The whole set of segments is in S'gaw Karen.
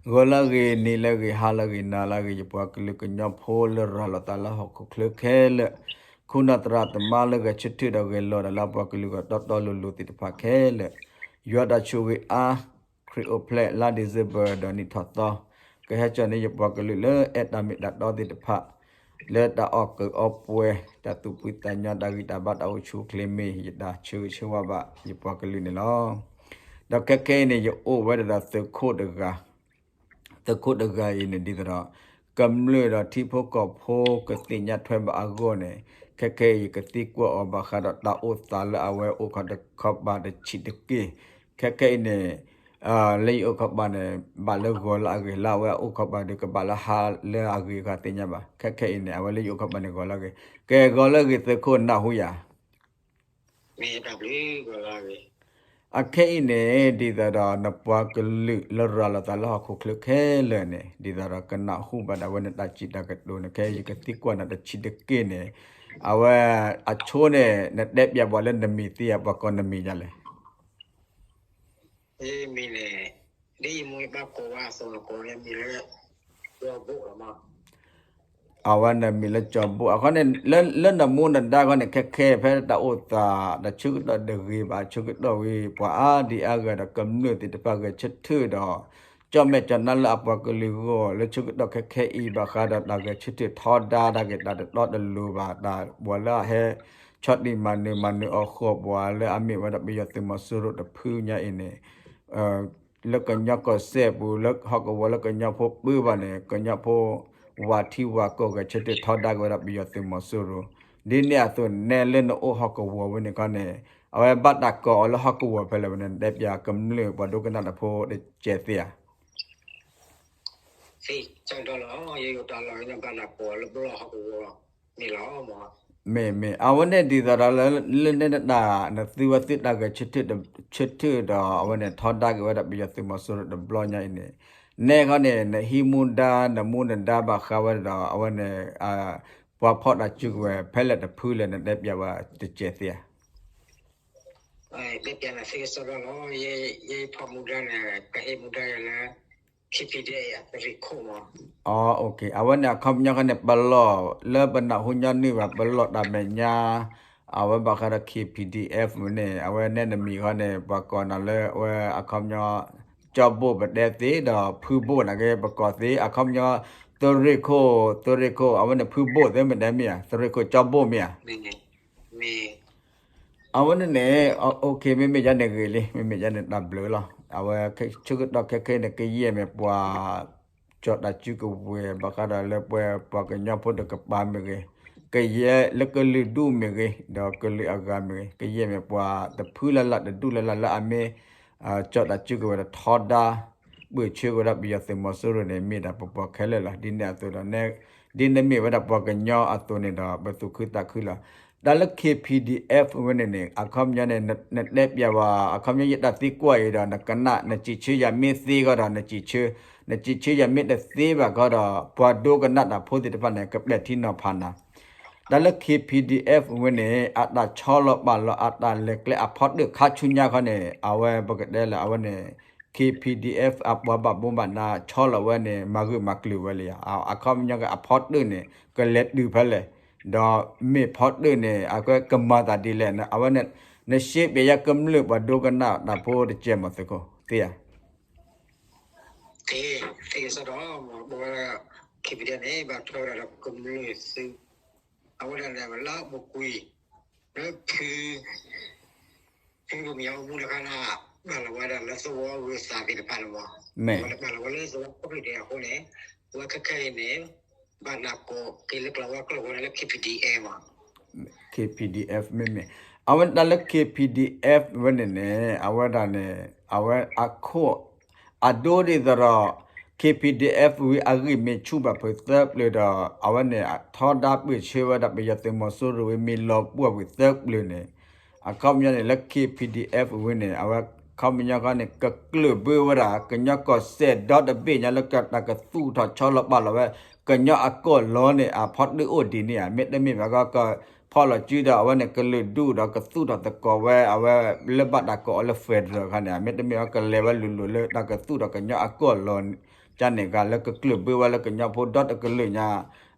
ဂီၤလၢအဂ့ၤ, နံၤလၢအဂ့ၤ, ဟါလၢအဂ့ၤ, နၤလၢအဂ့ၤ, ယပှၤကလုာ်ကညီဖိလၢရၤလီၤသးလၢဟီၣ်ခိၣ်ချၢခဲလၢာ်, ခိၣ်နၢ်သရၣ်သမါလၢဂဲၤဆၢထၢၣ်ဒီးဂဲၤလီၤတၢ်လၢအပှၤကလုာ်ဂီၢ်တီတီလိၤလိၤသ့ၣ်တဖၣ်ခဲလၢာ်, ယွၤတၢ်ဆိၣ်ဂ့ၤအါ, ခရံာ်အိၣ်ဖျဲၣ်လါ December ဒီးနံၣ်ထီၣ်သီ, ကဟဲကၠီၣ်န့ၢ်ယပှၤကလုာ်လၢအဲၣ်တၢ်မ့ၢ်တၢ်တီသ့ၣ်တဖၣ် လၢတၢ်အီၣ်ကုးအီပှဲၤ, တၢ်သူၣ်ဖှံသးညီ, တၢ်ဂံၢ်တၢ်ဘါ, တၢ်အိၣ်ဆူၣ်အိၣ်ချ့မ့ၢ်ယတၢ်ဆၢဂ့ၤဆၢဝါဘၣ်ယပှၤကလုာ်န့ၣ်လီၤ. ဒီးခဲခဲအံၤန့ၣ် ယအိၣ်ဝဲဒၣ်ဒီးသုးခိၣ်တဂၤ, သုးခိၣ်တဂၤအံၤန့ၣ် ဒ်သိးဒီး ကမျၢၢ်ဒီးထံဖိကီၢ်ဖိကသ့ၣ်ညါထွဲဘၣ်အဂီၢ်န့ၣ်, ခဲခဲအံၤယကသံကွၢ်အီၤဘၣ်ဃးဒီး တၢ်အိၣ်သးလၢအဝဲအိၣ်ခီတခီပၤတဆံးတက့ၢ်. ခဲခဲအံၤန့ၣ် လၢယအိၣ်ခီပၤန့ၣ် ဘၣ်လၢဂီၤလၢအဂ့ၤ, လၢအဝဲအိၣ်ခီပၤဒီး ကဘၣ်လၢဟါလၢအဂ့ၤ ယတသ့ၣ်ညါဘၣ်. ခဲခဲအံၤန့ၣ် အဝဲလၢယအိၣ်ခီပၤန့ၣ် ဂီၤလၢအဂ့ၤ, ကဲ ဂီၤလၢအဂ့ၤ သုးခိၣ် နၢ်ဟူယၤ မ့ၢ်တၢ်ဘျုးဂီၤလၢအဂ့ၤ. အခဲအံၤန့ၣ် ဒ်သိးဒီးနပှၤကလုာ်လၢရၤလီၤသးလၢဟီၣ်ခိၣ်ချၢခဲလၢာ်န့ၣ် ဒ်သိးဒီးကနၢ်ဟူဘၣ်ဒၣ်ဝဲနတၢ်စံးတၢ်ကတိၤန့ၣ် ခဲအံၤယကသံကွၢ်နၤတဆံးတက့ၢ်န့ၣ်, အဝဲအဆိန့ၣ် နတဲပျးပှၤလၢနမံၤသ့ဧါ, ပှၤကိးနမံၤဒ်လဲၣ်. ယမံၤန့ၣ် ဒ်ယမိၢ်ယပၢ်ကိးဝဲအသိး ကိးယမံၤလၢ ကၠီဘိၣ်လီၤမး. အဝဲနမံၤလၢကၠီဘိၣ်အဃိန့ၣ် လၢနမူနဒါဃီန့ၣ် ခဲခဲဖဲတၢ်အိၣ်သး တၢ်ဆၢကတီၢ်တဂ့ၤဘၣ် ဆၢကတီၢ်ဝံၤ ပှၤအါဒံအါဂၤဒီးကမျၢၢ်သ့ၣ်တဖၣ်ဂဲၤဆၢထၢၣ်ဒီး ကၠီၣ်မဲာ်ကၠီၣ်နါလၢအပှၤကလုာ်ဂီၢ် လၢဆၢကတီၢ်ခဲခဲအံၤ ဘၣ်ဃးဒီးတၢ်ဂဲၤဆၢထၢၣ်ထီဒါတၢ်ဂ့ၢ် တၢ်တတီတလိၤဘၣ် တၢ်ပှၤလၢအဟဲ ဆီၣ်တံၢ်မၤနၢၤ မၤနၢၤအီၤဃီၤ ပှၤလၢအမ့ၢ်ဝဲဒၣ်ပယီၤသုးမီၤစိရိၤတဖုညါအံၤန့ၣ် လၢကညီကီၢ်စဲၣ်ပူၤ လၢဟီၣ်ကဝီၤလၢကညီဖိပၢဘၣ်န့ၣ် ကညီဖိ ဝၤထံဝၤကီၢ်ဂဲၤဆၢထၢၣ်ထီဒါက့ၤဝဲဒၣ်ပယီၤသုးမီၤစိရိၤ ဒ်န့ၣ်အသိးနဲလၢနအိၣ်ဟီၣ်ကဝီၤဝဲန့ၣ်ခီန့ၣ် အဝဲဘၣ်တၢ်ကိးအီၤလၢဟီၣ်ကဝီၤဖဲလဲၣ်ဝဲန့ၣ် နတဲပျးကမျၢၢ်ပှၤဒိကနၣ်တၢ်ဖိတကဲးသ့ဧါ. သ့ၣ်ကၢ်ဒီလီၤ ယယိၤတၢ်လီၢ် ယနဘၣ်နၢ်ကိးလၢပလီၢ်ဟီၣ်ကဝီၤန့ၣ်လီၤမး. မ့ၢ်မ့ၢ် အဝဲန့ၣ်ဒ်သိးဒီးလၢ လၢနတၢ် နသုဝဲသုတၢ်ဂဲၤဆၢထၢၣ်ဒီး အဝဲန့ၣ်ထီဒါက့ၤဝဲဒၣ်ပယီၤသုးမီၤစိရိၤတဘျီညါအံၤန့ၣ် နဲခီန့ၣ် နဟံးမူဒါ နမူနဒါဘၣ်ဃးဝဲဒီး အဝဲန့ၣ် ပှၤဖီၣ်တၢ်စုကဝဲၤဖဲလဲၣ်တဖုလဲၣ် နတဲပျးဝဲတကဲးသ့ဧါ. တဲပျးနၤသ့ကစီဒီလီၤ ယဖီၣ်မူဒါန့ၣ် ပဟ့ၣ်မူဒါယၤလၢ ခံဖံဒဲအသုးရ့ၣ်ခိၣ်မး. အဝဲန့ၣ်အခီပညီခီန့ၣ် ပလီၢ်လၢပနၢ်ဟူညီနုၢ်ဘၣ် ပလီၢ်တၢ်မဲာ်ညါ အဝဲဘၣ်ဃးဒီး ခံဖံဒဲအ့ၣ် ဝဲန့ၣ် အဝဲနဲနမံၤခီန့ၣ် ပှၤကိးနၤလၢအဝဲအခီပညီ ကၠီဘိၣ်ပတဲသ့ဒီး ဖုဘိၣ်န့ၣ်က့ ပကိးသ့ အခီပညီ သုးရ့ၣ်ခိၣ် သုးရ့ၣ်ခိၣ် အဝဲန့ၣ် ဖုဘိၣ်သ့မ့ၢ်တဲမ့ၢ်ဧါ သုးရ့ၣ်ခိၣ်ကၠီဘိၣ်မ့ၢ်ဧါ. အဝဲန့ၣ်န့ၣ် မ့မ့ၢ်ယၤန့ၣ်ဂ့ၤလံ မ့မ့ၢ်ယၤန့ၣ်တၢ်ဘျုးလီၤ အဝဲဆၢကတီၢ်ခဲခဲန့ၣ် ကယဲၢ်မ့ၢ်ပှၤ ကၠီၣ်တၢ်စုကဝဲၤ ဘၣ်ဃးဒီးလၢပှၤ ပှၤကညီဖိတကပၤမ့ၢ်ဂ့ၤ, ကယဲၢ်လၢကလုာ်ဒူၣ်မ့ၢ်ဂ့ၤ, ဒီးကလုာ်အဂၤမ့ၢ်ဂ့ၤ, ကယဲၢ်မ့ၢ်ပှၤတဖုလၢ်လၢ်တဒူၣ်လၢ်လၢ်လၢအမ့ၢ် ကၠီၣ်တၢ်စုကဝဲၤဒီးထီဒါ ပၢၢ်ဆၢဝဲဒၣ်ပယီၤသုးမီၤစိရိၤန့ၣ် မ့ၢ်ဒၣ်ပပှၤခဲလၢာ်လီၤ. ဒ်န့ၣ်အသိးဒီး ဒ်နမ့ၢ်ဝဲဒၣ်ပှၤကညီအသိးန့ၣ်ဒီး ပသူၣ်ခုသးခုလီၤ. တၢ်လၢ ခံဖံဒဲအ့ၣ် ဝဲန့ၣ်န့ၣ် အခီပညီန့ၣ် နတဲပျးဝဲ အခီပညီယတၢ်သံကွၢ်အံၤဒီး နကနၣ် နစံးဆၢယၤမ့ၢ်သ့ဂီၢ်ဒီး နစံးဆၢ နစံးဆၢယၤမ့ၢ်တသ့ဘၣ်ဂီၢ်ဒီး ပှၤဒိကနၣ်တၢ်ဖိသ့ၣ်တဖၣ်န့ၣ် ကပဲာ်ထံနီၤဖးနၤ. တၢ်လၢ ခံဖံဒဲအ့ၣ် ဝဲန့ၣ် အတၢ်ဆီလီၤပာ်လီၤ အတၢ်လဲၤကျဲအဖီတၢၣ်ခါဆူညါခီန့ၣ် အဝဲပကတဲလၢအဝဲန့ၣ် ခံဖံဒဲအ့ၣ် အပှၤဘၣ်မူဘၣ်ဒါဆီလီၤဝဲန့ၣ် မၤဂၢၢ်မၤကျၢၤဝဲလံဧါ. အခီပညီက့ အဖီတၢၣ်န့ၣ် ကလဲၤတုၤဖဲလဲၣ်, ဒီးမ့ၢ်ဖီတၢၣ်န့ၣ် အကဲကမၤသးဒ်လဲၣ်န့ၣ် အဝဲန့ၣ် နရှဲပျဲယၤကမျၢၢ်ပှၤဒိကနၣ်တၢ်ဖိတကဲးမးသုးခိၣ် သ့ဧါ. သ့ သ့ကစီဒီ မ့ၢ်ပဝဲ ခံဖံဒဲန့ၣ် ဘၣ်ထွဲဝဲဒၣ်ဒီးကမျၢၢ်သုး အဝဲဒၣ်န့ၣ် လၢအပူၤကွံာ် လၢဖု ဖုကမံၤအအိၣ်မူတခါန့ၣ် ဘၣ်လီၤဝဲဒၣ်လၢသဝီဂုၤသးသ့ၣ်တဖၣ်န့ၣ်မး, အဝဲဒၣ်ဘၣ်လီၤဝဲလၢသဝီခိၣ်ဖံးဒဲးအဃိန့ၣ် ပဝဲခဲခဲအံၤန့ၣ် ဘၣ်နၢ်ကိးက့ၤလၢကျဲဝဲကျိာ်ဃိန့ၣ်လၢ ခံဖံဒဲအ့ၣ် မး ခံဖံဒဲအ့ၣ် မ့မ့ၢ် အဝဲဒၣ်လၢ ခံဖံဒဲအ့ၣ် ဝဲန့ၣ်န့ၣ် အဝဲဒၣ်န့ၣ် အဝဲအခိၣ် အဒိဒ်သိးဒီး ခံဖံဒဲအ့ၣ် ဝံၤအဂံၢ်မ့ၢ်ဆူၣ်ဘၣ်ဖုးသၢပျၢၤဒီး အဝဲန့ၣ် ထီဒါပၢၢ်ဆၢဝဲဒၣ်ပယီၤသုးမီၤစိရိၤဝံၤမ့ၢ်လီၤပှီၢ်ဝံၤသၢပျၢၤန့ၣ် အခီပညီန့ၣ် လၢ ခံဖံဒဲအ့ၣ် ဝံၤန့ၣ် အဝဲခီပညီခီန့ၣ် ကကျၢၢ်ဘၢဝဲဒၣ် ကညီကီၢ်စဲၣ်ဒီတဘ့ၣ်ညါလၢတၢ်ကသူၣ်ထီၣ်ဆီလီၤပာ်လီၤဝဲ ကညီအကီၢ်လီၤန့ၣ် အဖီတၢၣ်အိၣ်ဒ်န့ၣ်ဧါ. မ့တမ့ၢ်ဘၣ်ကီ ဖီၣ်လီၤစုဒီး အဝဲန့ၣ် ကလုာ်ဒူၣ်ဒီးကသူၣ်ထီၣ်သကိးဝဲ အဝဲလၢဘၣ်တၢ်ကိးအီၤလၢ federal ခါန့ၣ် မ့တမ့ၢ်ဘၣ်ကလဲၤဝဲလိၤလိၤလၢတၢ်ကသူၣ်ထီၣ်ကညီအကီၢ်လီၤန့ၣ် ကန့ၣ်ဂၤလၢကကျၢၢ်ဘၢဝဲလၢကညီဖိဒီတကလုာ်ညါ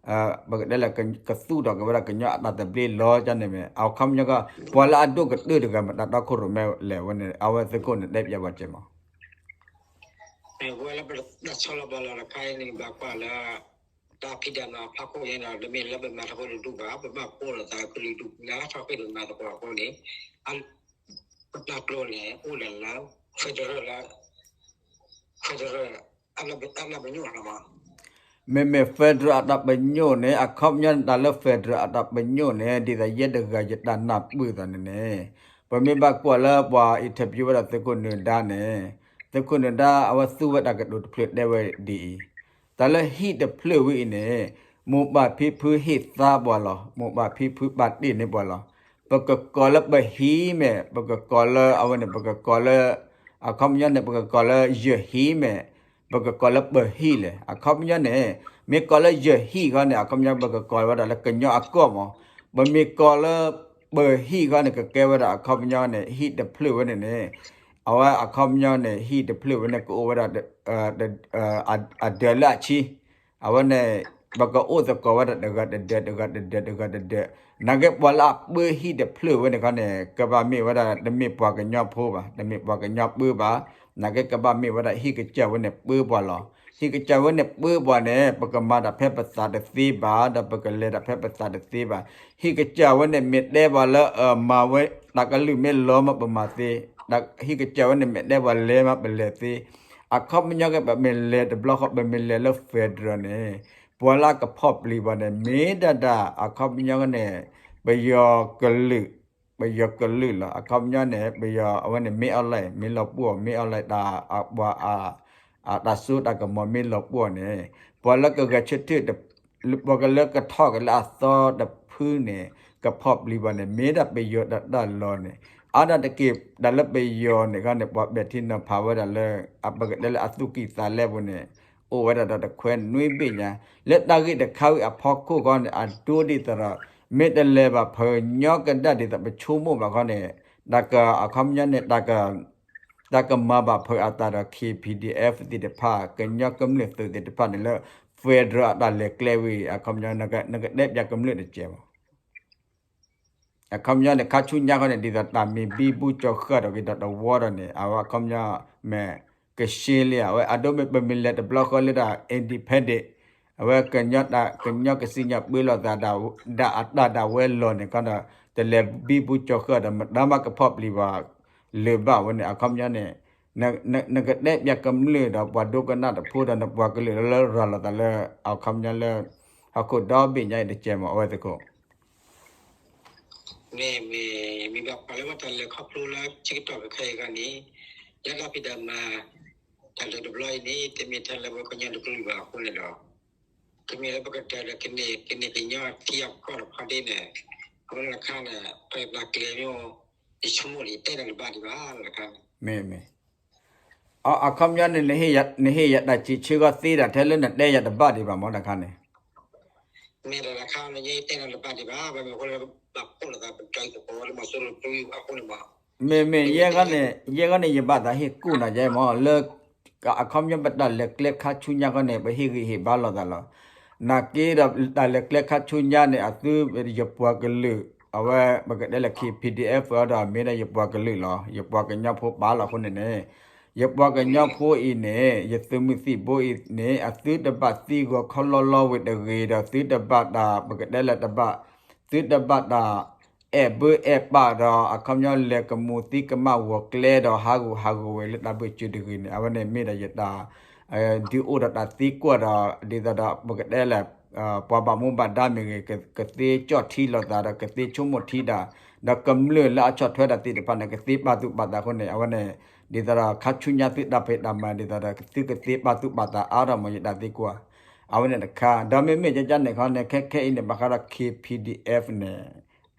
ပကတဲလၢ ကသူၣ်ထီၣ်က့ၤဝဲဒၣ်ကညီအတၢ်သဘျ့လီၤကန့ၣ်မ့ၢ် အခီပညီကီး ပှၤလၢအဒိၣ်ကတၢၢ်တဂၤမ့ၢ်တၢ်တီခိၣ်ရိၣ်မဲလဲၣ်ဝဲန့ၣ် အဝဲသ့ၣ်ခိၣ်န့ၣ်တဲပျးဝဲကဲမး ဝဲလၢပတၢ်ဆီလီၤပာ်လီၤတခါအံၤန့ၣ် ဘၣ်ကွၢ်လၢ တၢ်ဖံးတၢ်မၤဖးခိၣ်အံၤဒီး တမ့ၢ်လၢပမၤထီၣ်ဖိတဒူၣ်ဘၣ် ပဘၣ်ကိးလီၤသးကလုာ်ဒူၣ်လၢထီၣ်ဃ့ၢ်ဒီးမၤသကိးအဃိန့ၣ် ပတၢ်ကျိၤန့ၣ် အိၣ်ဒၣ်လၢ federal လၢ federal အလၢပညိၣ်လီၤမး မ့မ့ၢ် federal အတၢ်ပညိၣ်န့ၣ် အခီပညီန့ၣ် တၢ်လၢ federal အတၢ်ပညိၣ်န့ၣ် ဒ်သိးယဲတဂၤယတၢ်နၢ်ပၢၢ်သးန့ၣ်န့ၣ် ပမ့ၢ်ဘၣ်ကွၢ်လၢပှၤ interview ဝဲဒၣ်သုးခိၣ်နၢၤဒါန့ၣ် သုးခိၣ်နၢၤဒါအဝဲသူဝဲတၢ်ကတိၤတဖျၢၣ်တဲဝဲဒ်အံၤ, တၢ်လၢဟံၣ်တဖျၢၣ်ဝဲအံၤန့ၣ် မိၢ်ပၢ်ဖံဖုဟ့ၣ်သါပှၤလီၤ, မိၢ်ပၢ်ဖံဖုပာ်တ့ၢ်န့ၢ်ပှၤလီၤ. ပကကိးလၢပဟံၣ်မ့ၢ် ပကကိးလၢအဝဲန့ၣ် ပကကိးလၢ အခီပညီန့ၣ် ပကကိးလၢယဟံၣ်မ့ၢ် ပကကိးလၢပဟံၣ်လဲၣ်. အခီပညီန့ၣ် မ့ၢ်ကိးလၢယဟံၣ်ဃီန့ၣ် အခီပညီပကကိးဝဲဒၣ်လၢကညီအကီၢ်မး, ပမ့ၢ်ကိးလၢပဟံၣ်ဃီန့ၣ် ကကဲဝဲဒၣ်အခီပညီန့ၣ် ဟံၣ်တဖျၢၣ်ဝဲန့ၣ်န့ၣ် အဝဲအခီပညီန့ၣ် ဟံၣ်တဖျၢၣ်ဝဲန့ၣ် ကအိၣ်ဝဲဒၣ် အဒၢးလၢအဆံ, အဝဲန့ၣ် ပကအိၣ်သကိးဝဲဒၣ်တဂၤတဒၢး တဂၤတဒၢး တဂၤတဒၢး, နာ်က့ပှၤလၢအပၢဟံၣ်တဖျၢၣ်ဝဲန့ၣ်ခီန့ၣ် ကဘၣ်မ့ၢ်ဝဲဒၣ် တမ့ၢ်ပှၤကညီဖိဘၣ်, တမ့ၢ်ပှၤကညီပၢဘၣ်, နာ်က့ကဘၣ်မ့ၢ်ဝဲဒၣ်ဟံၣ်ကစၢ်ဝဲန့ၣ်ပၢပှၤလီၤ. ဟံၣ်ကစၢ်ဝဲန့ၣ်ပၢပှၤန့ၣ် ပကမၤတၢ်ဖဲပသးတသ့ဘၣ် ဒီးပကလဲၤတၢ်ဖဲပသးတသ့ဘၣ်. ဟံၣ်ကစၢ်ဝဲန့ၣ်မ့ၢ်တဲပှၤလၢ မၤဝဲ တၢ်ကလုၢ်မ့ၢ်လီမးပမၤသ့, ဟံၣ်ကစၢ်ဝဲန့ၣ်မ့ၢ်တဲပှၤလဲၤမးပလဲၤသ့, အခီပညီက့ ပမ့ၢ်လဲၤတဘျီဃီ ပမ့ၢ်လဲၤလၢ federal န့ၣ် ပှၤလၢအကဖီၣ်ပျံၤပှၤန့ၣ် မ့ၢ်ဒၣ်ဒၣ် အခီပညီန့ၣ် ပယီၤကလုာ်, ပယီၤကလုာ်လီၤ. အခီပညီန့ၣ် ပယီၤအဝဲန့ၣ် မ့ၢ်အီၣ်လဲၣ် မ့ၢ်လီၤပှီၢ် မ့ၢ်အီၣ်လဲၣ် တၢ်ပှၤ တၢ်စိတၢ်ကမီၤမ့ၢ်လီၤပှီၢ်န့ၣ် ပှၤလၢကဂဲၤဆၢထၢၣ် ပှၤကလၢကထီၣ်က့ၤလၢအသီတဖုန့ၣ် ကဖီၣ်ပျံၤပှၤန့ၣ် မ့ၢ်ဒၣ်ပယီၤတၢ်တၢ်လီၤန့ၣ် အါဒၣ်တက့ၢ် တၢ်လၢပယီၤန့ၣ်ခီန့ၣ် ပှၤပဲာ်ထံနီၤဖးဝဲဒၣ်လၢ အပကတဲလၢအသူၣ်ကံၢ်သးလဲပူၤန့ၣ် အိၣ်ဝဲဒၣ်ဒီးတခွဲနွံဘ့ၣ်ညါ လၢတၢ်ဂ့ၢ်တခါဝံၤအဖီခိၣ်ခီန့ၣ် အဒိဒ်သိးဒီး မ့ၢ်တလဲၤဘၣ်ဖၢညီကဒၣ်ဒ်သိးပဆိကမိၣ်ဘၣ်ခီန့ၣ် တၢ်ကအခီပညီန့ၣ် တၢ်ကမၤဘၣ်ဖၢအသးဒီး K P D F သ့ၣ်တဖၣ် ကညီကမျၢၢ်သုးသ့ၣ်တဖၣ်န့ၣ်လၢ federal အတၢ်လဲၤကျဲဝံၤ အခီပညီ နကတဲပျးကမျၢၢ်တကဲးမး အခီပညီန့ၣ် ခါဆူညါခီန့ၣ် ဒ်သိးတၢ်မ့ၢ်ဘံဘူကၠီၤဃာ်ဒီးက့ၤဒီးတဝီဒီးန့ၣ် အဝဲအခီပညီ မ့ၢ်ကရှဲလံ အဝဲအဒိမ့ၢ်ပမ့ၢ်လဲၤတဘျီဃီလၢတၢ် independent အဝဲကညီတၢ် ကညီကစံၣ်ညီၣ်ပၢလီၤသး ဒၣ်အတၢ်ဒၣ်ဝဲလီၤန့ၣ်ခီဒီး တလဲၤဘံဘူကၠီၤဃာ်ဒီး မတၤမးကဖီၣ်ပျံၤပှၤလၢၤဘၣ်ဝဲန့ၣ် အခီပညီန့ၣ် နကတဲပျးကမျၢၢ်ဒီးပှၤဒိကနၣ်တဖိဒီး နပှၤကလုာ်လၢရၤလီၤသးလၢ အခီပညီလၢ ဟီၣ်ခိၣ်ဒီဘ့ၣ်ညါအံၤတကဲးမး အဝဲသ့ၣ်ခိၣ် မ့ၢ် မ့ၢ် မ့ၢ်ဘၣ်ပှၤလၢဘၣ်တၢ်လဲၤခီဖျိလၢဆၢကတီၢ်ခဲအံၤခါန့ၣ် လၢတၢ်ဖံးတၢ်မၤ တၢ်လၢတဘျီအံၤန့ၣ် တမ့ၢ်ထဲလၢပှၤကညီတကလုာ်ဘၣ်အဃိန့ၣ်ဒီး တမ့ၢ်လၢပကတဲဒီး ကန့ၢ်ကညီထံအကီၢ်တခီဒ်န့ၣ် အဃိန့ၣ်တခါန့ၣ် ပတၢ်ကျဲၤမ့ၢ် ယဆိကမိၣ်ဒ်တဲနၤတဘၣ်ဒံးဘၣ်လၢတခါန့ၣ် မ့ၢ် မ့ၢ် အခီပညီန့ၣ် နဟ့ၣ်ယၤတၢ်စံးဆၢဂီၢ်သ့ဒၣ်ထဲလၢနတဲယၤတဘၣ်ဒံးဘၣ်မ့ၢ်တခါန့ၣ် မ့ၢ်တခါန့ၣ် ယတဲနၤတဘၣ်ဒံးဘၣ် ဘၣ်မနုၤအဃိလၢ ဘၣ်ဖှိၣ်လိာ်သးပတၢ်အံၤသကိးလၢမီၤစိရိၤတုၤအဃိန့ၣ်မး မ့မ့ၢ် ယဲၢ်ဂီၢ်န့ၣ် ယဲၢ်ဂီၢ်န့ၣ် ယဘၣ်သးဟ့ၣ်ကူၣ်နၤယဲမး လၢ အခီပညီပတၢ်လဲၤကျဲခါဆူညါခီန့ၣ် ပဟ့ၣ်ဂံၢ်ဟ့ၣ်ဘါလိာ်သးလီၤ. နာ်က့ဒီးတၢ်လဲၤကျဲခါဆူညါန့ၣ် အသု ယပှၤကလုာ် အဝဲပကတဲလၢ K P D F အဒီးမ့ၢ်ဒၣ်ယပှၤကလုာ်လီၤ. ယပှၤကညီဖိပၢ်လီၤအဃိန့ၣ်န့ၣ် ယပှၤကညီဖိအံၤန့ၣ် ယသုးမုၢ်သံၣ်ဘိအံၤန့ၣ် အသုတဘၣ်သံဂီၤခီလီလီဝဲတဂ့ၤဒီး သုတဘၣ်တၢ် ပကတဲလၢတဘၣ် သုတဘၣ်တၢ် အဲၣ်ဘၢအဲၣ်ပာ်ဒီး အခီပညီလဲၤကမူၤသံကမၣ်ဂီၤကျဲဒီး ဟးဂူာ်ဟးဂီၤဝဲလၢတၢ်ဘၢၣ်စၢၤတဂ့ၤန့ၣ် အဝဲန့ၣ်မ့ၢ်ဒၣ်ယတၢ် ဒုးအိၣ်ဒီးတၢ်သံကွၢ်ဒီး ဒ်သိးဒီး ပကတဲလၢ ပှၤဘၣ်မူဘၣ်ဒါမ့ၢ်ဂ့ၤ ကသ့ကၠီၣ်ထံလိာ်သးဒီး ကသ့ဆိကမိၣ်ထံတၢ် ဒီးကမျၢၢ်လၢအဆီၣ်ထွဲတၢ်သ့ၣ်တဖၣ်န့ၣ် ကသ့ပာ်သူၣ်ပာ်သးအဃိန့ၣ် အဝဲန့ၣ် ဒ်သိးဒီးခါဆူညါသုတၢ်ဖံးတၢ်မၤ ဒ်သိးဒီး သုကသ့ပာ်သူၣ်ပာ်သးအါထီၣ်မး ယတၢ်သံကွၢ် အဝဲန့ၣ်တခါ ဒီးမ့မ့ၢ်ကကန့ၣ်ခီန့ၣ် ခဲခဲအံၤန့ၣ် ဘၣ်ဃးဒီး K P D F န့ၣ်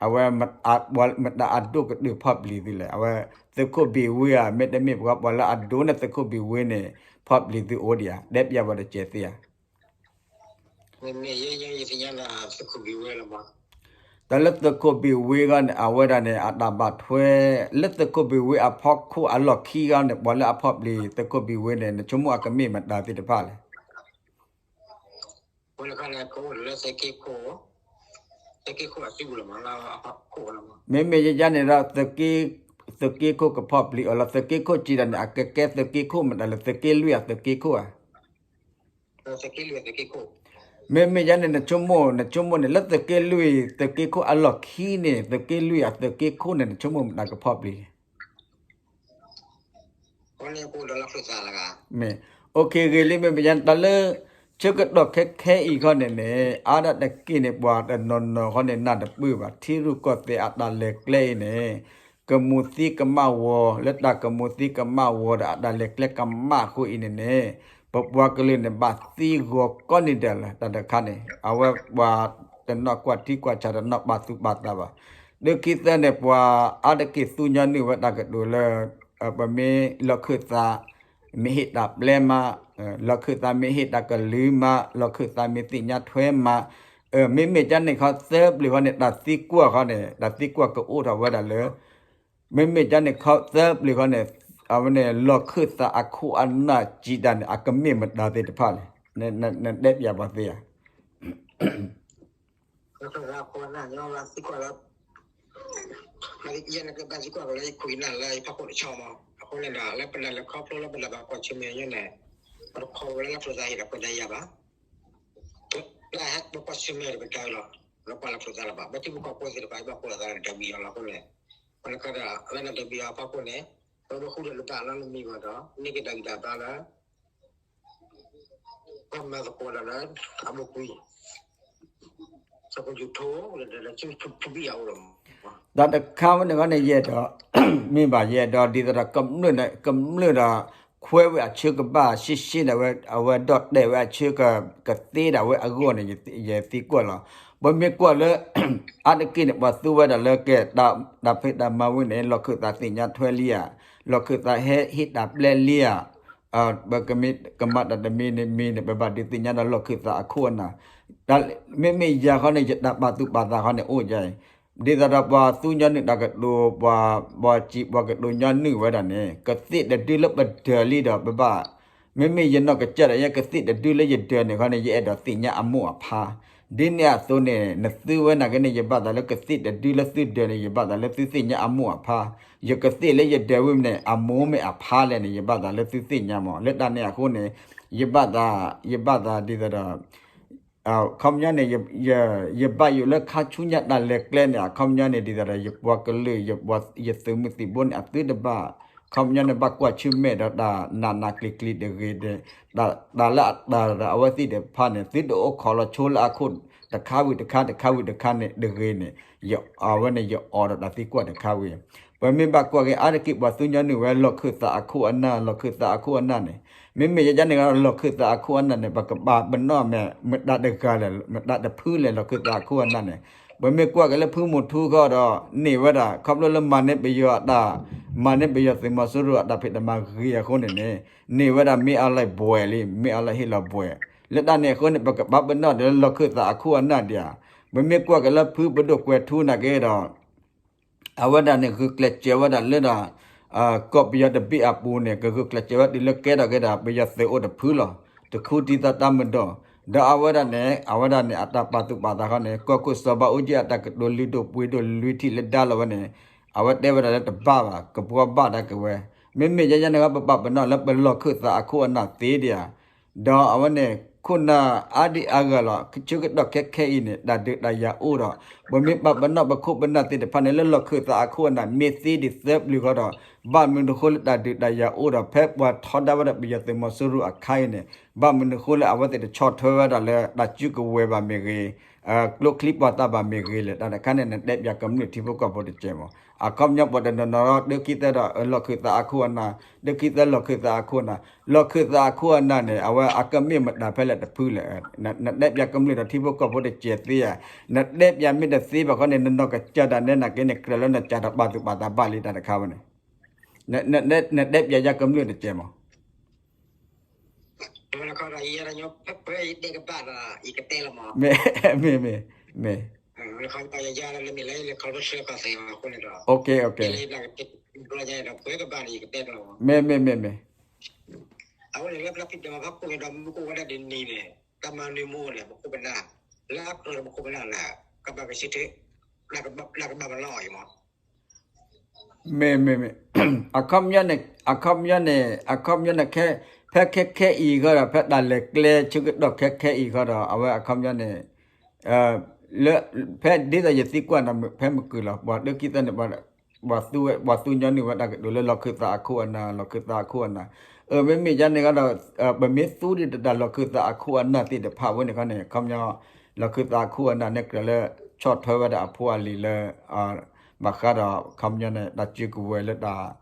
အဝဲ မတၤအဒိၣ်ကတၢၢ်ဖီၣ်ပျံၤသုလဲၣ် အဝဲ သုးခိၣ်ဘံၣ်ဝ့ဧါ မ့တမ့ၢ်ပှၤ ပှၤလၢအဒိၣ်န့ၢ်သုးခိၣ်ဘံၣ်ဝ့န့ၣ် ဖီၣ်ပျံၤသုအိၣ်ဒံးဧါ တဲပျးဝဲတကဲးသ့ဧါ တၢ်လၢသုးခိၣ်ဘံၣ်ဝ့ဂီၢ်န့ၣ် အဝဲဒၣ်န့ၣ် အတၢ်ဘၣ်ထွဲ လၢသုးခိၣ်ဘံၣ်ဝ့အဖီခိၣ်အလီၢ်ခံဂီၢ်န့ၣ် ပှၤလၢအဖီၣ်ပျံၤသုးခိၣ်ဘံၣ်ဝ့န့ၣ် နဆိကမိၣ်အကမ့ၢ်မတၤသ့ၣ်တဖၣ်လဲၣ် လၢ ကအိၣ်လၢသုးက့ခိၣ်, သုးက့ခိၣ်အစုပူၤလီၤမး, လၢအခိၣ်လီၤမး. မ့မ့ၢ်ယဲန့ၣ်ဒီး သုးက့ခိၣ်ကဖီၣ်ပျံၤအီၤလီၤ, သုးက့ခိၣ်စံးတၢ်န့ၣ် အကကဲသုးက့ခိၣ်မတၤလဲၣ်, သုးက့လွံၢ်အသုးက့ခိၣ်ဧါ. မ့မ့ၢ်ယဲန့ၣ် နဆိကမိၣ်, နဆိကမိၣ်န့ၣ် လၢသုးက့လွံၢ် သုးက့ခိၣ်အလီၢ်ခံန့ၣ် သုးက့လွံၢ်အသုးက့ခိၣ်န့ၣ် နဆိကမိၣ်မတၤကဖီၣ်ပျံၤ မ့ၢ် OK ဂ့ၤလံ မ့မ့ၢ်ယဲန့ၣ် တၢ်လၢ ဆၢကတီၢ်ခဲခဲအံၤခီန့ၣ်န့ၣ် အါဒၣ်တက့ၢ်န့ၣ် ပှၤတနီၤနီၤခီန့ၣ် နၢ်တပၢၢ်ဘၣ် ထံရူၢ်ကီၢ်သဲးအတၢ်လဲၤကျဲအံၤန့ၣ် ကမူၤသံကမၣ်ဝီၤ လၢတၢ်ကမူၤသံကမၣ်ဝီၤဒီးအတၢ်လဲၤကျဲကမၣ်အဃိအံၤန့ၣ်န့ၣ် ပပှၤကလုာ်န့ၣ် ဘၣ်သံဂီၤကိးနံၤဒဲးလၢၤ တၢ်တခါန့ၣ် အဝဲပှၤတနီၤကွၢ်ထံကွၢ်ဆး တနီၤပာ်သူၣ်ပာ်သးဘၣ်. ဒုးခံသၢန့ၣ် ပှၤအါတက့ၢ်သူညီနုၢ်ဝဲတၢ်ကတိၤလၢ ပမ့ၢ်လီၢ်ခၢၣ်သး မ့ၢ်ဟ့ၣ်တၢ်ပျဲမး, လီၢ်ခၢၣ်သးမ့ၢ်ဟ့ၣ်တၢ်ကလုၢ်မး, လီၢ်ခၢၣ်သးမ့ၢ်သ့ၣ်ညါထွဲမး, မ့မ့ၢ်ကန့ၣ်ခီသၢပျုၤခီန့ၣ် တၢ်သံကွၢ်ခီန့ၣ် တၢ်သံကွၢ်ကအိၣ်ထီၣ်ဝဲဒၣ်လၢ မ့မ့ၢ်ကန့ၣ်ခီသၢပျုၤခီန့ၣ် အဝဲန့ၣ် လီၢ်ခၢၣ်သးအခိၣ်အနၢ်စံးတၢ်န့ၣ် အကမ့ၢ်မတၤသ့ၣ်တဖၣ်လဲၣ်, နတဲပၠးပှၤသ့ဧါ. လီၢ်ခၢၣ်သးအခိၣ်အနၢ်န့ၣ် သံကွၢ်လၢ ယဲန့ၣ်ကဘၣ်သံကွၢ်ကလၢယခိၣ်ယနၢ်လၢယဖီခိၣ်တဆီမး, အဃိန့ၣ်ဒီး လၢပနၢ်လဲၤခီဖျိလၢပနၢ်ဘၣ်ကွၢ်ဆၢၣ်မဲာ်ညါန့ၣ် ပတခီဝဲလၢလီၢ်ခၢၣ်သးဟ့ၣ်တၢ်ခွဲးတၢ်ယာ်ဘၣ်. လၢပကွၢ်ဆၢၣ်မဲာ်တကတၢၢ်လီၤ, လၢပကွၢ်လီၢ်ခၢၣ်သးလၢၤဘၣ်, ပထံဖိကီၢ်ဖိသ့ၣ်တဖၣ် ဘၣ်ကွၢ်သးလၢတၢ်ဘံယီၤလီၤအဃိန့ၣ်, ပနၢ်ခါဒီး လၢနတၢ်ဘံယီၤအဖီခိၣ်န့ၣ် ပမ့ၢ်ဃူဒီးတဘၣ်လၢနမံၤဘၣ်ဒီး မ့ၢ်က့ၤတၢ်ဂံၢ်တၢ်ဘါလၢ ပမၤသကိးဒီးလၢ အဘူးကွံာ် သကိးယူၤထိ လၢ တၢ်တခါဝဲန့ၣ်ခီန့ၣ် ယအဲၣ်ဒိး မ့ၢ်ဘၣ် ယအဲၣ်ဒိးဒ်သိးဒီး ကမျၢၢ်ဒီး ခွဲးဝဲအဆၢကဘၣ်ရှဲရှဲဒၣ်ဝဲ အဝဲဒီၣ်တဲာ်ဝဲအဆၢက ကသ့ဒၣ်ဝဲအဂီၢ်န့ၣ် ယသံကွၢ်လီၤ. ပမ့ၢ်ကွၢ်လၢ အါတက့ၢ်န့ၣ် ပှၤသူဝဲဒၣ်လၢကဲ တၢ်ဖံးတၢ်မၤဝဲန့ၣ် လီၢ်ခၢၣ်သးသ့ၣ်ညါထွဲလံဧါ, လီၢ်ခၢၣ်သးဟဲဟ့ၣ်တၢ်ပျဲလံဧါ, ပကမ့ၢ်ကမၤတၢ်တမံၤန့ၣ်မံၤန့ၣ် ပဘၣ်ဒုးသ့ၣ်ညါဒီးလီၢ်ခၢၣ်သးအခိၣ်အနၢ်, မ့မ့ၢ်ယၤခီန့ၣ် ယတၢ်ပာ်သူၣ်ပာ်သးခီန့ၣ်အိၣ်ယၤအံၤ, ဒ်သိးဒီးပှၤသူညီနုၢ်တၢ်ကတိၤ ပှၤ ပှၤစံးပှၤကတိၤညီနုၢ်ဝဲဒၣ်န့ၣ် ကသ့ၣ်တဒုလၢပဒၢးလံဒီးပဘၣ် မ့မ့ၢ်ယနီၢ်ကစၢ်ဒၣ်ယဲ ကသ့ၣ်တဒုလၢယဒၢးန့ၣ်ခီန့ၣ် ယအဲၣ်ဒိးသ့ၣ်ညါအမိၢ်အဖါ, ဒ်န့ၣ်အသိးန့ၣ် နသုဝဲနာ်က့န့ၣ် ယဘၣ်သးလၢကသ့ၣ်တဒုလၢသုဒၢးန့ၣ် ယဘၣ်သးလၢသုသ့ၣ်ညါအမိၢ်အဖါ, ယကသ့ၣ်လၢယဒၢးဝဲန့ၣ် အမိၢ်မ့ၢ်အဖါလဲၣ်န့ၣ် ယဘၣ်သးလၢသုသ့ၣ်ညါမး လၢတၢ်န့ၣ်အဃိန့ၣ် ယဘၣ်သး ယဘၣ်သးဒ်သိးဒီး အခီပညီန့ၣ် ယဘၣ်ယိၣ်လၢခါဆူညါတၢ်လဲၤကျဲန့ၣ် အခီပညီန့ၣ် ဒ်သိးဒီး ယပှၤကလုာ် ယသုးမုၢ်သံၣ်ဘိန့ၣ် အသုတဘၣ် အခီပညီန့ၣ် ဘၣ်ကွၢ်ဆၢၣ်မဲာ်ဒီးတၢ်နးနးကျံၤကျံၤတဂ့ၤ, တၢ်လၢအတၢ်ဒီးအဝဲသ့ၣ်တဖၣ်န့ၣ် သုတအိၣ်ခိးလီၤဆိလၢအခိၣ်တခါဝံၤတခါ တခါဝံၤတခါန့ၣ်တဂ့ၤန့ၣ် အဝဲန့ၣ်ယအိးဒီးတၢ်သံကွၢ်တခါဝံၤ ပမ့ၢ်ဘၣ်ကွၢ်က့ၤအါတက့ၢ်ပှၤသူညီနုၢ်ဝဲ လီၢ်ခၢၣ်သးအခိၣ်အနၢ် လီၢ်ခၢၣ်သးအခိၣ်အနၢ်န့ၣ်, မ့မ့ၢ်ယဲန့ၣ် လီၢ်ခၢၣ်သးအခိၣ်အနၢ်န့ၣ် ပကပာ်ပနီၣ်မ့ၢ် မတၤတဂၤလဲၣ် မတၤတဖုလဲၣ် လီၢ်ခၢၣ်သးအခိၣ်အနၢ်န့ၣ်, ပမ့ၢ်ကွၢ်က့ၤလၢဖုမူထူဃီဒီး န့ၢ်ဝဲဒၣ် ခီဖျိလၢမၤန့ၢ်ပယီၤအတၢ် မၤန့ၢ်ပယီၤသုးမီၤစိရိၤအတၢ်ဖံးတၢ်မၤဂ့ၤအဃိန့ၣ်န့ၣ် န့ၢ်ဝဲဒၣ်မ့ၢ်အလၢဘှဲးလံ မ့ၢ်အလၢဟ့ၣ်လီၤဘှဲး, လၢတၢ်န့ၣ်အဃိန့ၣ် ပကပာ်ပနီၣ်ဒီးလၢလီၢ်ခၢၣ်သးအခိၣ်အနၢ်ဒံးဧါ, ပမ့ၢ်ကွၢ်က့ၤလၢဖုပဒိၣ်ကွဲၤထူနာ်က့ဒီး အဝဲဒၣ်န့ၣ် ဂုာ်ကျဲးစၢးဝဲဒၣ်လၢဒီး ကီၢ်ပယီၤတဘ့ၣ်အပူၤန့ၣ် ကဂုာ်ကျဲးစၢးဝဲတုၤလၢကဲထီၣ်က့ၤဒီး ပယီၤသုးအိၣ်တဖုလီၤ. တခူထံသးတၢ်မုာ်ဒီး ဒီးအဝဲဒၣ်န့ၣ် အဝဲဒၣ်န့ၣ် အတၢ်ပာ်သူၣ်ပာ်သးခီန့ၣ် ကီၢ်ခိၣ်စီၤဘးအူကၠံအတၢ်ကတိၤလုၢ်ဒိၣ်ပှ့ၤဒိၣ်လွံၢ်ထံၣ်လၢဒါလီၤဝဲန့ၣ် အဝဲတဲဝဲဒၣ်လၢတဘၣ်ဘၣ် ကဘှီဘၣ်ဒၣ်က့ၤဝဲ, မ့မ့ၢ်ယဲယဲန့ၣ် ပဘၣ်ပနီၣ်လၢပလီၢ်ခၢၣ်သးအခိၣ်အနၢ်သ့ဒံးဧါ ဒီးအဝဲန့ၣ် ခိၣ်နၢ်အါဒံအါဂၤလီၤ. ဆၢကတီၢ်ခဲခဲအံၤန့ၣ် တၢ်ဒုးတၢ်ယၤအိၣ်ဒီး ပမ့ၢ်ပာ်ပနီၣ်ပခိၣ်ပနၢ်သ့ၣ်တဖၣ်န့ၣ် လၢလီၢ်ခၢၣ်သးအခိၣ်အနၢ်မ့ၢ်သ့ဒံးသၢပျုၤဃီဒီး ဘၣ်မနုၤဃိလၢတၢ်ဒုးတၢ်ယၤအိၣ်ဒီး ဖဲပှၤထီဒါဝဲဒၣ်ပယီၤသုးမီၤစိရိၤအခါအံၤန့ၣ် ဘၣ်မနုၤဃိလၢအဝဲသ့ၣ်တဆီၣ်ထွဲဝဲဒၣ်လၢတၢ်စုကဝဲၤဘၣ်မ့ၢ်ဂ့ၤ ကျိချံပှၤသးဘၣ်မ့ၢ်ဂ့ၤလဲၣ်. တၢ်တခါန့ၣ် နတဲပၠးကမျၢၢ်ထံဖိကီၢ်ဖိတစဲးမး. အခီပညီပှၤတနီၤနီၤဒီး ဒုးခံသၢဒီး လီၢ်ခၢၣ်သးအခိၣ်အနၢ်, ဒုးခံသၢလီၢ်ခၢၣ်သးအခိၣ်အနၢ်, လီၢ်ခၢၣ်သးအခိၣ်အနၢ်န့ၣ် အဝဲအကမ့ၢ်မတၤဖဲလဲၣ်တဖုလဲၣ်. နတဲပၠးကမျၢၢ်ဒီးထံဖိကီၢ်ဖိတစဲးသ့ဧါ. နတဲပၠးမ့ၢ်တသ့ဘၣ်ခီန့ၣ် နနီၢ်ကစၢ်ဒၣ်နဲနာ်က့န့ၣ် ကြၢးလၢနစၢ်ဒီးပာ်သူၣ်ပာ်သးဘၣ်လံတၢ်တခါဝဲန့ၣ် နတဲပၠးယၤကမျၢၢ်တစဲးမး. မ့ၢ် မ့ၢ် မ့ၢ် မ့ၢ် မ့ၢ် တၢ်မၤနၢၤမူန့ၣ် ပခိၣ်ပနၢ်, လၢအကြၢးလၢပခိၣ်ပနၢ်န့ၣ် ကဘၣ်ကဆၢထၢၣ်, လၢကဘၣ်မၤလီၤအီၤအံၤမး မ့ၢ်မ့ၢ်မ့ၢ်, အခီပညီန့ၣ်, အခီပညီန့ၣ်, အခီပညီန့ၣ် ဖဲခဲခဲအံၤဃီဒီး ဖဲတၢ်လဲၤကျဲဆၢကတီၢ်ခဲခဲအံၤဃီဒီး အဝဲအခီပညီန့ၣ် လၢ ဖဲဒ်သိးယသံကွၢ်နၤ ဖဲမုၢ်ကုၢ်လီၤ ပှၤဒိၣ်ခံသၢန့ၣ် ပှၤသူဝဲ ပှၤသူညီနုၢ်ဝဲတၢ်ကတိၤလၢလီၢ်ခၢၣ်သးအခိၣ်အနၢ် လီၢ်ခၢၣ်သးအခိၣ်အနၢ်, အၢ မ့မ့ၢ်ဒ်န့ၣ်ဃီဒီး ပမ့ၢ်သူဒံးတၢ်လီၢ်ခၢၣ်သးအခိၣ်အနၢ်သ့ၣ်တဖၣ်ဝဲန့ၣ်ခီန့ၣ် အခီပညီ လီၢ်ခၢၣ်သးအခိၣ်အနၢ်န့ၣ် ကြၢးလၢ ဆီၣ်ထွဲဝဲဒၣ်အဖိအလံၤလၢ ဘၣ်ဃးဒီး အခီပညီန့ၣ် တၢ်စုကဝဲၤလၢတၢ်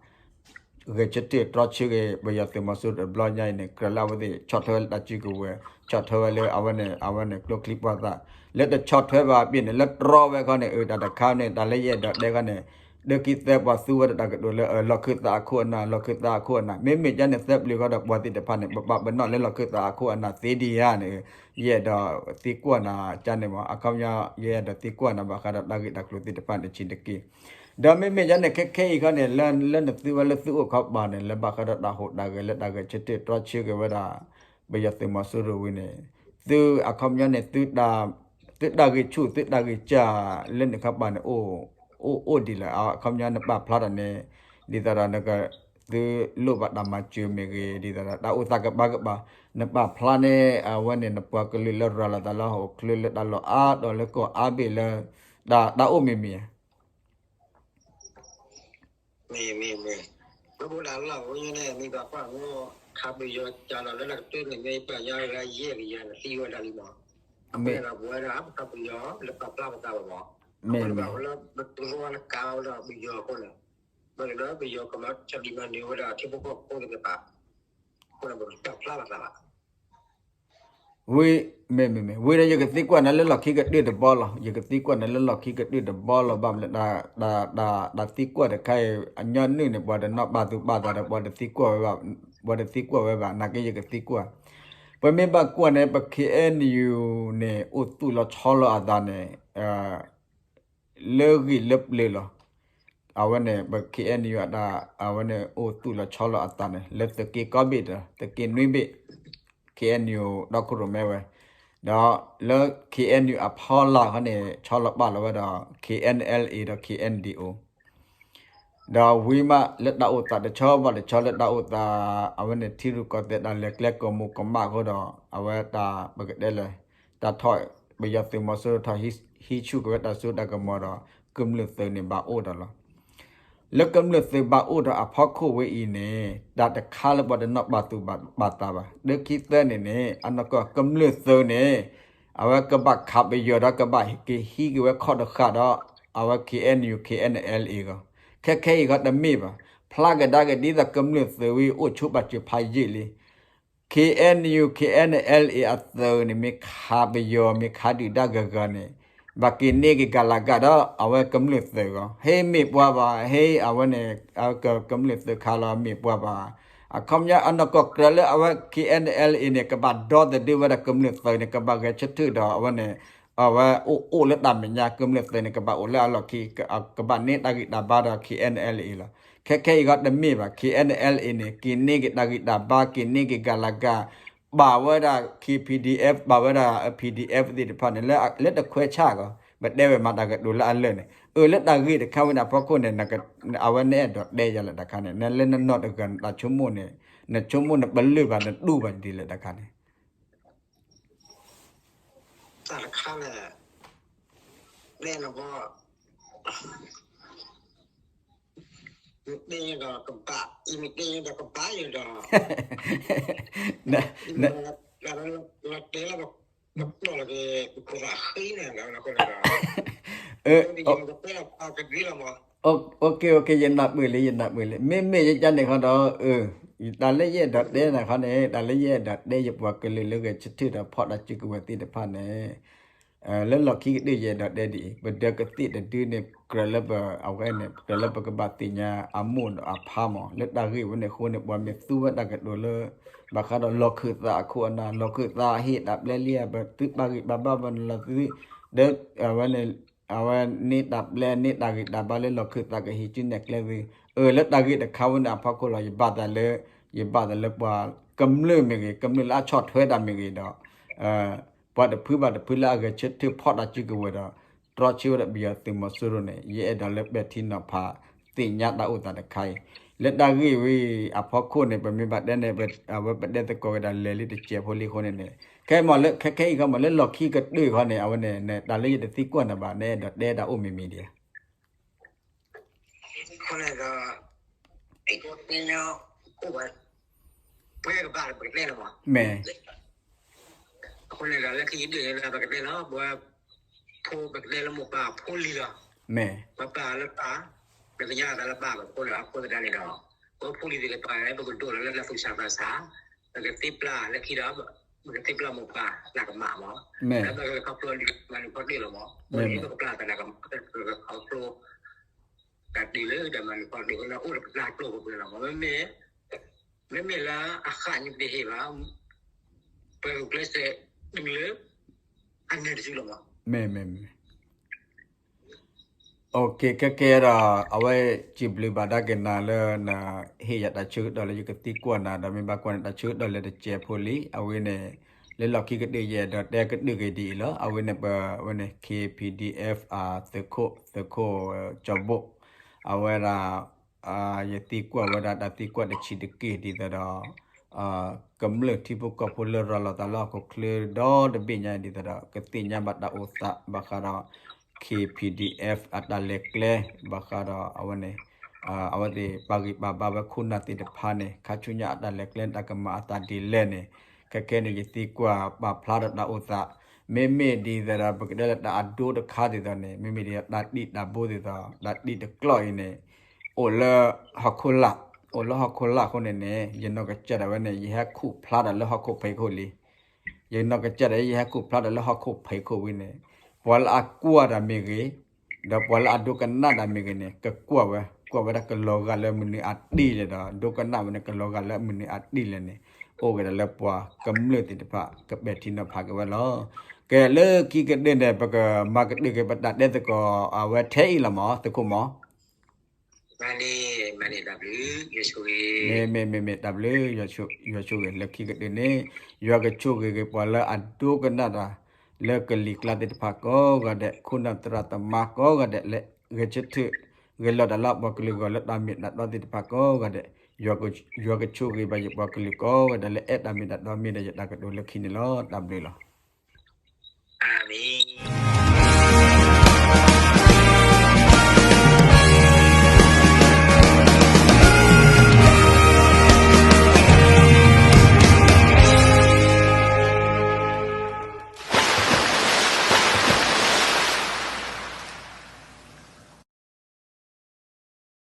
ဂဲၤဆၢထၢၣ်တြီဆၢက့ၤ ပယီၤသုးမီၤစိရိၤတဘျီညါအံၤန့ၣ် ကြၢးလၢအဝဲသ့ၣ်ဆီၣ်ထွဲလၢတၢ်စုကဝဲၤ, ဆီၣ်ထွဲဝဲလၢအဝဲန့ၣ် အဝဲန့ၣ် ကျိချံပှၢ်သၣ်, လၢတဆီၣ်ထွဲဘၣ်အပျ့ၤန့ၣ် လၢတြီဝဲခီန့ၣ် အၢ တၢ်တခါန့ၣ် တၢ်လၢယအဲၣ်ဒိးတဲခီန့ၣ် ဒိၣ်ခံသၢပှၤသူဝဲဒၣ်တၢ်ကတိၤလၢ လီၢ်ခၢၣ်သးအခိၣ်အနၢ် လီၢ်ခၢၣ်သးအခိၣ်အနၢ် မ့မ့ၢ်ဒ်န့ၣ်သၢပျၢၤဃီဒီး ပှၤသ့ၣ်တဖၣ်န့ၣ် ပပာ်ပနီၣ်လၢလီၢ်ခၢၣ်သးအခိၣ်အနၢ်သ့ဒံးဧါန့ၣ် ယအဲၣ်ဒိးသံကွၢ်နၤကန့ၣ်မး အခီပညီ ယအဲၣ်ဒိးသံကွၢ်နၤဘၣ်ဃးဒီးတၢ်ဂ့ၢ်တၢ်ကျိၤသ့ၣ်တဖၣ်န့ၣ်တဆံးတက့ၢ်. ဒီးမ့မ့ၢ်ဒ်န့ၣ် ခဲခဲအံၤခီန့ၣ် လၢနသုဝဲလၢသုအိၣ်ခီပၤန့ၣ် လၢဘၣ်ဃးဒီးတၢ်ဟူးတၢ်ဂဲၤလၢတၢ်ဂဲၤဆၢထၢၣ်တြီဆၢက့ၤဝဲဒၣ် ပယီၤသုးမီၤစိရိၤဝံၤန့ၣ် သုအခီပညီန့ၣ် သုတၢ်ဂံၢ်ဆူၣ် သုတၢ်ဂံၢ်စၢ် လၢနခီပၤန့ၣ် အိၣ်အိၣ်ဒံးလၢ အခီပညီနပာ်ဖျါတၢ်န့ၣ် ဒ်သိးဒီးနက သုလိၣ်ဘၣ်တၢ်မၤစၢၤမ့ၢ်ဂ့ၤ ဒ်သိးဒီးတၢ်အိၣ်သးကဘၣ်ကဘၣ် နပာ်ဖျါန့ၣ် အဝဲန့ၣ် နပှၤကလုာ်လၢရၤလီၤသးလၢဟီၣ်ခိၣ်ချၢလၢတၢ်လီၢ်အါတီၤလၢကီၢ်အါဘ့ၣ်လၢ တၢ်အိၣ်မ့ၢ်မ့ၢ်ဧါ မ့ၢ်မ့ၢ်မ့ၢ်, လၢပအိၣ်လၢအလီၢ်ဝဲန့ၣ် မ့ၢ်ဘၣ်ကွၢ်မ့ၢ် ခးပယီၤကၢ်လီၤလၢတၢ်ကတၢၢ်န့ၣ် မ့ၢ်ပှၤညါဂၤယဲၢ်ကယၤန့ၣ် သံဝဲဒၣ်လံမး, အဃိန့ၣ်ဒီးပဝဲဒၣ် ပခးပယီၤလၢပာ်ဖျါပသးဘၣ်မး, အဃိန့ၣ်ဘၣ်ဝဲလၢပတလိၣ်ဝဲလၢကါဝဲဒၣ်ပယီၤအဃိန့ၣ်, ဘၣ်လၢပယီၤကမၤတၢ်ဒံးမၤနၢၤဝဲဒၣ်ထံဖိကီၢ်ဖိသ့ၣ်တဖၣ်, အဃိန့ၣ်ပကပာ်ဖျါပသးဘၣ် ဝံၤ မ့ၢ်မ့ၢ်မ့ၢ် ဝံၤဒီးယကသံကွၢ်နၤလၢလီၢ်ခံကတၢၢ်တဘီလီၤ, ယကသံကွၢ်နၤလၢလီၢ်ခံကတၢၢ်တဘီလီၤ ဘၣ်မနုၤ တၢ်သံကွၢ်တခါအံၤ အညီနုၢ်န့ၣ် ပှၤတနီၣ်ဘၣ်သူၣ်ဘၣ်သးဒီး ပှၤတသံကွၢ်ဝဲဘၣ်, ပှၤတသံကွၢ်ဝဲဘၣ် နာ်က့ယကသံကွၢ်, ပမ့ၢ်ဘၣ်ကွၢ်န့ၣ် ပ ခ့အဲၣ်ယူၣ်န့ၣ် အိၣ်သူၣ်လီၤဆီလီၤအသးန့ၣ် လၢဂံၢ်လၢပျၢၤလီၤ. အဝဲန့ၣ် ပ ခ့အဲၣ်ယူၣ် အတၢ် အဝဲန့ၣ်အိၣ်သူၣ်လီၤဆီလီၤအသးန့ၣ် လၢသုးက့ကီၢ်ဘ့ၣ်ဒီး သုးက့နွံဘ့ၣ် ခ့အဲၣ်ယူၣ် ဒီခိၣ်ရိၣ်မဲဝဲ, ဒီးလၢ ခ့အဲၣ်ယူၣ် အဖီလာ်ခီန့ၣ် ဆီလီၤပာ်လီၤဝဲဒီး ခ့အဲၣ်အၣ်အၣ်အ့ ဒီး ခ့အဲၣ်ဒံၣ်အိၣ် ဒီးဝံၤမးလၢတၢ်အိၣ်သးတဆီဘၣ်တဆီလၢတၢ်အိၣ်သး အဝဲန့ၣ်ထံရူၢ်ကီၢ်သဲးတၢ်လဲၤကျဲကိၢ်မူးကမၣ်အဃိဒီး အဝဲတၢ်ပကတဲလဲၣ် တၢ်ထီၣ် ပယီၤသုးမီၤစိရိၤထီၣ် ဟံးဆူၣ်က့ၤဝဲတၢ်စိတၢ်ကမီၤဒီး ကမျၢၢ်သုးန့ၣ်ဘၣ်အိၣ်ဒီးလီၤ. လၢကမျၢၢ်သုးဘၣ်အိၣ်ဒီးအဖီခိၣ်ဝဲအံၤန့ၣ် တၢ်တခါလၢပှၤတနီၣ်ဘၣ်သူၣ်ဘၣ်သးဘၣ် ဒိၣ်ခံသၢန့ၣ်န့ၣ် အနီၢ်ကီၢ်ကမျၢၢ်သုးန့ၣ် အဝဲကဘၣ်ခးပယီၤဒီးကဘၣ်က့ၤဟံးက့ၤဝဲခီၣ်တဃာ်ဒီး အဝဲ ခ့အဲၣ်ယူၣ် ခ့အဲၣ်အၣ်အၣ်အ့ ဂီၢ် ခဲခဲအံၤဂီၢ်တမ့ၢ်ဘၣ်. ဖျါကဒါက့ၤဒ်သိးကမျၢၢ်သုးဝံၤအိၣ်ဆိပာ်စၢၤဖးယံာ်လံ ခ့အဲၣ်ယူၣ် ခ့အဲၣ်အၣ်အၣ်အ့ အသုးန့ၣ် မ့ၢ်ခးပယီၤ မ့ၢ်ခးဒုၣ်ဒါဂၤဂၤန့ၣ် ဘၣ်က့ၤန့ၢ်က့ၤကၤလၤကၤဒီး အဝဲကမျၢၢ်သုးဂီၢ် ဟ့ၣ်မ့ၢ်ပှၤဘၣ် ဟ့ၣ်အဝဲန့ၣ် ကမျၢၢ်သုးခးလီၤမ့ၢ်ပှၤဘၣ်. အခီပညီအနီၢ်ကီၢ်ကြၢးလၢအဝဲ ခ့အဲၣ်အၣ်အၣ်အ့န့ၣ် ကဘၣ်ဒီသဒၢဝဲဒၣ်ကမျၢၢ်သုးန့ၣ် ကဘၣ်ဂဲၤဆၢထၢၣ်ဒီးအဝဲန့ၣ် အဝဲအိၣ်အိၣ်လၢတၢ်မဲာ်ညါ ကမျၢၢ်သုးန့ၣ် ကဘၣ်အိၣ်လၢအလီၢ်ခံ ကဘၣ်န့ၢ်တၢ်ဂံၢ်တၢ်ဘါဒီး ခ့အဲၣ်အၣ်အၣ်အ့လီၤ. ခဲခဲအံၤဂီၢ်တမ့ၢ်ဘၣ် ခ့အဲၣ်အၣ်အၣ်အ့န့ၣ် က့ၤန့ၢ်က့ၤတၢ်ဂံၢ်တၢ်ဘါ က့ၤန့ၢ်က့ၤကၤလၤကၤ ဘၣ်ဝဲဒၣ် ခ့ ပံၤဒံၣ်အဲၣ် ဘၣ်ဝဲဒၣ် ပံၤဒံၣ်အဲၣ် သ့ၣ်တဖၣ်န့ၣ် လၢတခွဲးဆၣ်ဂီၢ် ပတဲဝဲမၤတၢ်ကတိၤလၢအလၢာ်န့ၣ် အၢ လၢတၢ်ဂ့ၢ်တခါဝဲန့ၣ်အဖီခိၣ်န့ၣ် အဝဲနအဲၣ်ဒိးတဲယၤလၢတခါန့ၣ် နလၢနနီၢ်တဂၤန့ၣ် တၢ်ဆိကမိၣ်န့ၣ် နဆိကမိၣ်နပလၢၢ်ဘၣ်နတူၢ်ဘၣ်ဒ်လဲၣ်တခါန့ၣ် တၢ်တခါန့ၣ် တဲနဘီ မ့ၢ်တဲယဒီးကဘၣ် ယမ့ၢ်တဲယဒီးကဘၣ်ယဒီး လီၤတဲလၢပကျိာ်လီၤက့ၤ ပခိၣ်သးဃံန့ၣ်လီၤ ယကတဲလီၤပှၤကဒုလီၤမး ယနၢ်ပၢၢ်လံ ယနၢ်ပၢၢ်လံ မ့မ့ၢ်ယကန့ၣ်ခီဒီး တၢ်လၢယအဲၣ်ဒိးတဲနၤခီန့ၣ် တၢ်လၢယအဲၣ်ဒိးတဲနၤခီန့ၣ် တၢ်လၢယအဲၣ်ဒိးတဲယပှၤကလုာ်လၢဂဲၤဆၢထၢၣ်ဒီးဖီၣ်တၢ်စုကဝဲၤသ့ၣ်တဖၣ်န့ၣ် လၢလီၢ်ခံကတၢၢ်ယအဲၣ်ဒိးတဲဒ်အံၤ ပဒၢးကသ့ၣ်တဒုန့ၣ် ကြၢးလၢပ အဝဲန့ၣ် ကြၢးလၢပကဘၣ်သ့ၣ်ညါအမိၢ်အဖါမး လၢတၢ်ဂ့ၢ်ဝဲန့ၣ်အဃိန့ၣ် ပှၤမ့ၢ်သူဝဲတၢ်ကတိၤလၢ ဘၣ်ဃးဒီးလီၢ်ခၢၣ်သးအခိၣ်အနၢ် လီၢ်ခၢၣ်သးဟ့ၣ်တၢ်ပျဲလံ ပသုပာ်ဂံၢ်ပာ်ဘါပနီၤလီၤသု ဒီး အဝဲန့ၣ် အဝဲန့ၢ်တၢ်ပျဲန့ၢ်တၢ်ဂံၢ်တၢ်ဘါလၢလီၢ်ခၢၣ်သးကဟံးစုနဲၣ်ကျဲသု အၢ လၢတၢ်ဂ့ၢ်တခါဝဲန့ၣ်အဖီခိၣ်လီၤ ယဘၣ်သးလၢ ယဘၣ်သးလၢပှၤကမျၢၢ်မ့ၢ်ဂ့ၤ ကမျၢၢ်လၢအဆီၣ်ထွဲတၢ်မ့ၢ်ဂ့ၤဒီး ပှၤတဖုဘၣ်တဖုလၢအဂဲၤဆၢထၢၣ်ဖီၣ်တၢ်စုကဝဲၤဒီး တြီဆၢဝဲဒၣ်ပယီၤသုးမီၤစိရိၤန့ၣ် ယအဲၣ်ဒိးလၢပဲာ်ထံနီၤဖး သ့ၣ်ညါတၢ်အိၣ်သးတခါအံၤ လၢတၢ်ဂ့ၢ်ဝဲအံၤအဖီခိၣ်န့ၣ် ပမ့ၢ်ဘၣ်တဲန့ၣ် အဝဲပတဲသကိးဝဲဒၣ်လဲၤလံတစဲးဖိလံအဃိန့ၣ်န့ၣ် ခဲမ့ၢ်လၢခဲခဲအံၤခီမ့ၢ်လၢလီၢ်ခံကတၢၢ်ခီန့ၣ် အဝဲန့ၣ် တၢ်လၢယတသံကွၢ်နၤဘၣ် နအဲၣ်ဒိးတဲတၢ်အိၣ်မံၤမံၤဒံးဧါ အဃိန့ၣ်ဒီး ပှဲကဘၣ်ပကတဲလီၤမး မ့ၢ် အဃိန့ၣ်ဒီး လၢခံယဒုးန့ၣ်ဒီး ပကတဲလီၤ ပဝဲ ဖိပကတဲလၢမိၢ်ပၢ်ဖိလံၤလီၤ မ့ၢ် ပပၢ်လၢပၢ် ပကညါသးလၢပၢ်ပဖိလီၤ အဃိသတးန့ၣ်ဒီး ပဖိလံၤသ့ၣ်တဖၣ် ပကဒိၣ်လီၤလၢလၢသူၣ်စၢ်သးစၢ် ပကသ့ပျၢ်လၢခံဒီး ပကသ့ပျၢ်မိၢ်ပၢ်တၢ်ကမၣ်မး မ့ၢ် လၢပကခီဖျိလံာ်မၤနုၤခီတ့ၢ်လီၤမး မ့ၢ် ပကပျၢ်သးတၢ်ကမၣ် ပကခီဖျိ တၢ်တ့ၢ်လၢတၢ်မၤနုၤခီတ့ၢ်လီၤ အိၣ်ဒီးပတၢ်ကျိၤပပှဲၤလီၤမး မ့မ့ၢ် မ့မ့ၢ်လၢအဃၣ်ညါတဟ့ၣ်ဘၣ် ပှၤဂုာ်ကျဲးစၢးတုၤလၢ အနၢၤတစုလီၤမး မ့ၢ် မ့ၢ် မ့ၢ် ခဲကဲဒီး အဝဲစံးဘျုးဘၣ်ဒၣ်က့ၤနၤလၢ နဟ့ၣ်ယၤတၢ်ဆၢကတီၢ်လၢယကသံကွၢ်နၤ ဒီးမ့ၢ်ဘၣ်ကွၢ်န့ၣ် တၢ်ဆၢကတီၢ်လဲၤတစဲးဖိလံ အဝဲန့ၣ် လၢလီၢ်ခံကတၢၢ်ယအဲၣ်ဒိးတဲကတၢၢ်က့ၤဒ်အံၤလီၤ အဝဲန့ၣ်ပဝဲန့ၣ် K P D F သုးခိၣ် သုးခိၣ်ကၠီၤဘိၣ် အဝဲဒၣ် ယသံကွၢ်ဝဲဒၣ်တၢ်သံကွၢ်တဆံးတက့ၢ်ဒ်သိးဒီး ကမျၢၢ်ထံဖိကီၢ်ဖိလၢရၤလီၤသးလၢဟီၣ်ခိၣ်ချၢဒီတဘ့ၣ်ညါဒ်သိးဒီး ကသ့ၣ်ညါဘၣ်တၢ်အိၣ်သးဘၣ်ဃးဒီး K P D F အတၢ်လဲၤကျဲ ဘၣ်ဃးဒီးအဝဲန့ၣ် အဝဲသ့ၣ်ပာ်ဂံၢ်ပာ်ဘါဝဲခိၣ်နၢ်သ့ၣ်တဖၣ်န့ၣ် ခါဆူညါအတၢ်လဲၤကျဲတၢ်ကမၤအသးဒ်လဲၣ်န့ၣ် ခဲခဲန့ၣ် ယသံကွၢ်ပာ်ဖျါဒီးတၢ်အိၣ်သး မ့မ့ၢ်ဒ်သိးဒီး ပကတဲလၢတၢ်အဒိတခါဒ်သိးန့ၣ် မ့မ့ၢ်ဒ်တၢ်တံာ်တၢ်ဘိဒ်သိး တၢ်တံာ်တကျီၢ်အံၤန့ၣ် အိၣ်လၢဟီၣ်ခိၣ်လာ် အိၣ်လၢဟီၣ်ခိၣ်လာ်အဃိန့ၣ်န့ၣ် ယနီၢ်ကစၢ်ဒၣ်ဝဲန့ၣ် ယဟဲခူၣ်ဖျါဒီးလၢဟီၣ်ခိၣ်ဖံးခိၣ်လံ ယနီၢ်ကစၢ်ဒၣ်ယဟဲခူၣ်ဖျါဒီးလၢဟီၣ်ခိၣ်ဖံးခိၣ်ဝံၤန့ၣ် ပှၤလၢအကွၢ်တၢ်မ့ၢ်ဂ့ၤ ဒီးပှၤလၢအဒိကနၣ်တၢ်မ့ၢ်ဂ့ၤန့ၣ် ကကွၢ်ဝဲ ကွၢ်ဝဲဒၣ်ကလီၤဂာ်လၢမနုၤအတ့ၢ်လဲၣ်ဒီး ဒိကနၣ်ဝဲန့ၣ် ကလီၤဂာ်လၢမနုၤအတ့ၢ်လဲၣ်န့ၣ် အိၣ်က့ၤဒီးလၢပှၤကမျၢၢ်သ့ၣ်တဖၣ် ကပဲာ်ထံနီၤဖးက့ၤဝဲလီၤ. ကဲ လၢခံကတၢၢ်န့ၣ် ပကမၤကတၢၢ်က့ၤပတၢ်တဲသကိး အဝဲထဲအံၤလီၤမး သုးခိၣ်မး မ့မ့ၢ် မ့မ့ၢ် တၢ်ဘျုး ယွၤဆိၣ်ဂ့ၤ လၢခံကတၢၢ်န့ၣ် ယွၤကဆိၣ်ဂ့ၤက့ၤပှၤလၢအဒိကနၣ်တၢ် လၢကလံၤကျါသ့ၣ်တဖၣ်ကိးဂၤဒဲး ခိၣ်နၢ်သရၣ်သမါကိးဂၤဒဲး လၢဂဲၤဆၢထၢၣ် ဂဲၤလိာ်တၢ်လၢအပှၤကလုာ်အဂီၢ် လၢတၢ်မ့ၢ်တၢ်တီသ့ၣ်တဖၣ်ကိးဂၤဒဲး ယွၤကဆိၣ်ဂ့ၤဘၣ်ယပှၤကလုာ်ကိးဂၤဒဲး လၢအဲၣ်တၢ်မ့ၢ်တၢ်တီမ့ၢ်ဒီးယတၢ်ကတိၤလၢခံန့ၣ်လီၤ. တၢ်ဘျုးလီၤ. အၤမ့ၣ်.